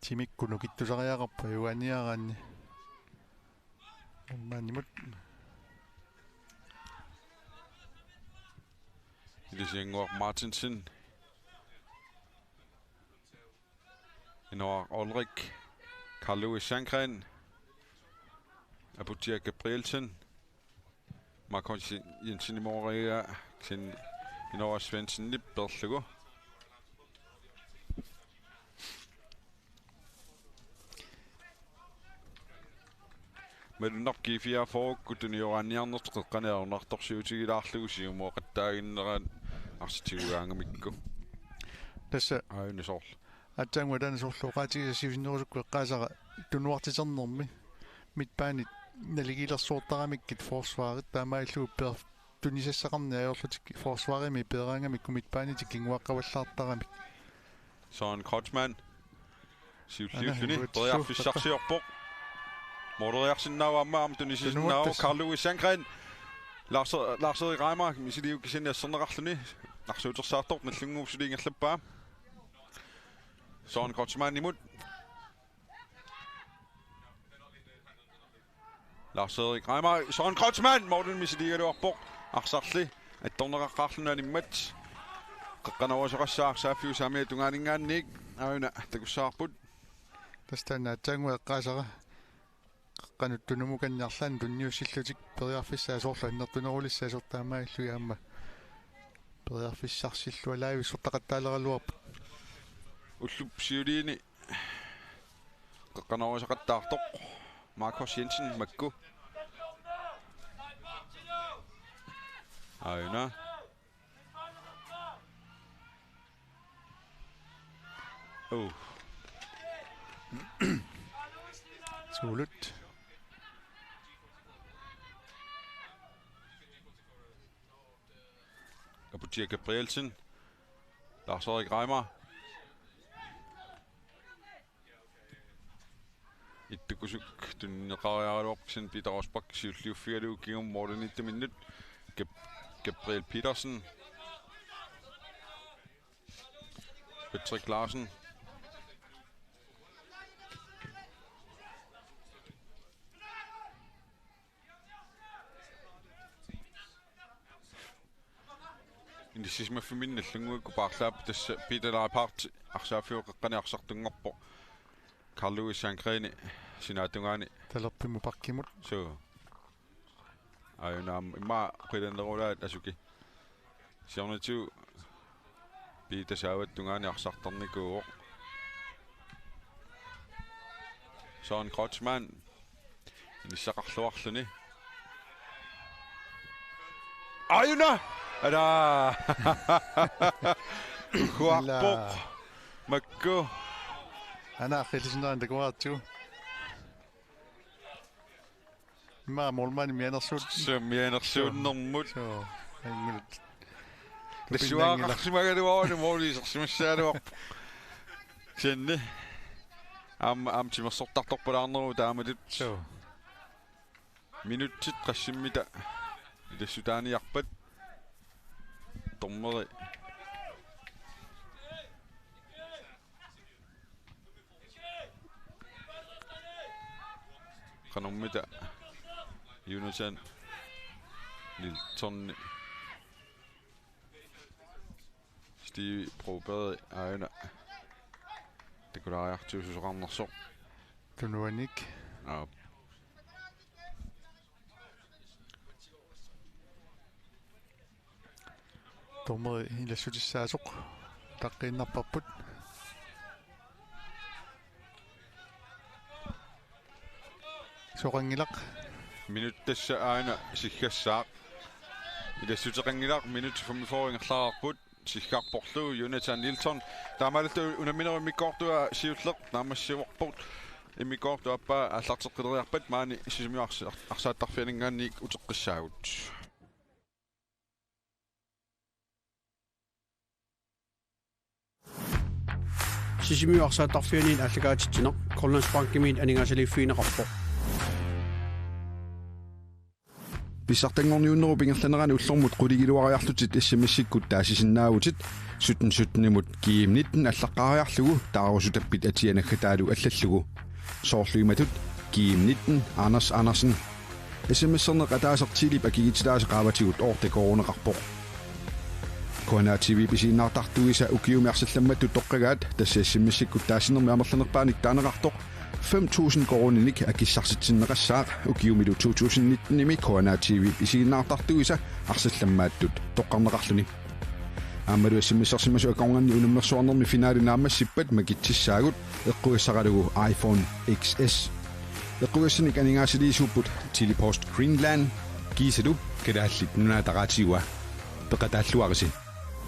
Timikkut nukittusariaqarpoq ajugaaniaraanni. Maanimut. Ilisiannguaq Martinsen. Inooraq Olrik. Carl Louis Sandgren. Aputsiaq Gabrielsen. Markus Jensen imooria kisianni Inooraq Svendsenip peerlugu. Malunnarpoq G fireogfyrre-kkut tunioraanniarnertut qeqqani ajornartorsiutigilaarlugu siumueqattaaginneraat arsaq tigugaangamikku. Tassa aajuna soorlu. Aatsaannguaq taanna soorlu oqaatigisassiusinnerusukkut eqqaasara tunuartiternermi midtbanit naligiilersuortaramikkit forsvarit taamaalillugu per-, tunisassaqarneq ajorlutik forsvarimi peeraangamikku midtbanitik kinguaqqavallaartaramik. Søren Kreutzmann. Siulliulluni. Ana, periarfissarsiorpoq. Mooleriarsinnaavoq aamma aamma tunisisinnaavoq. Tunuattass. Carl Louis Sandgren. Lars, Lars Erik Reimer misiliup kisianni asserneqarluni. Arsuutersaartoq Nagdlunguup suli ingerlappaa. Søren Kreutzmannimut. Lars Erik Reimer, Søren Kreutzmann, målin misiliigaluarpoq, arsarli attorneqaqqaarluni animmat. Qeqqanoorusaqassaaq saaffiup saamiata tungaaninngaanniit, aajuna takussavarput. Tassa taanna aatsaannguaq eqqaasara. Qeqqanut tunumukanni arlaannik tunniussillutik periarfissaat soorlu annertunerulissaat soorlu taamaalillugit aamma. Periarfissarsillualaavissortaqattaaleraluarput. Ullup siuliini qeqqanoorusaqattaartoq. Markus Jensen makku. Aajuna. Oh. Suulut. Aputsiaq Gabrielsen. Lars Erik Reimer. Ittukusuk tunineqariaraluarpoq kisianni Peter Rosbach siulliuffigalugu kingumut målimiittaminnut. Gab-, Gabriel Petersen. Patrick Larsen. Inissisimaffimmini Nagdlunguukkut paarlaapput tassa Peter Leiphardt arsaaffiup qeqqani arsartunngorpoq. Carl Louis Sandgreni sinaatungaani. Talerpimmut bakkimut. Suu. Aajuna aamma immaqa qilanerulaat asuki. Siornatigut Peter saavat tungaani arsartarnikuuvoq. Søren Kreutzmann. Inissaqarluarluni. Aajuna! Ala! Huarpoq. Ala. Makku. Ana aqilisinnaan takuartigu. Immaqa målmandip mianersuut. Suu, mianersuunnermut. Suu, angulut. Nassuaaqarsimagaluaruni måli isersimassagaluarpoq. Kisianni. Aamma, aamma timersortartorpalaarneruvoq taamatut. Suu. Minutsit qassimmita ilassutaaniarpat. Dommeri. Qanormita Jonathan Nilsson. Steve Broberg aajuna. Takulaariartigu susoqarnersoq. Tunuanik. Aap. Dommeri ilassutissaasoq. Utaqqiinnarparput. Soqanngilaq. Minut tassa aajuna siggassaaq. Ilassuteqanngilaq minut femogfyrre ingerlareerput. Siggarporlu Jonathan Nilsson. Taamaalilluta unamminerup immikkoortua siulleq naammassivarput. Immikkoortup aappaa aallarteqqileriarpat maani Sisimiut arsa-, arsaattarfianinngaanniit uteqqissaagut. Sisimiut arsaattarfianiit aallakaatitsineq Grønlandsbankimiit aningaasaliiffigineqarpoq. Pissartanngorniunnerup ingerlanerani ullormut quligiluariarlutit S M S-ikkut taasisinnaavutit sytten sytten-imut G M nitten allaqqaariarlugu taarusutappit atia naggataalu allallugu. Soorlu imatut: G M nitten Anders Andersen. S M S-erneq ataaseq Telep akikitsitaasa qaavatigut otte koruuneqarpoq. K N A T V-p isiginnaartartuisa ukiumi arsallammattut toqqagaat, tassa S M S-ikkut taasinermi amerlanerpaanik taaneqartoq fem tusind koruuninik akissarsitsinneqassaaq, ukiumilu to tusind nitten-imi K N A T V-p isiginnaartartuisa arsallammaattut toqqarneqarluni. Aammalu S M S-ersimasut akornanni unammersuarnermi finaali naammassippat makitsissaagut eqqugassaralugu iPhone X S. Eqqugassanik aningaasaliisuupput Tele-Post Greenland kiisalu Kalaallit Nunaata Raatigua. Peqataalluarisi.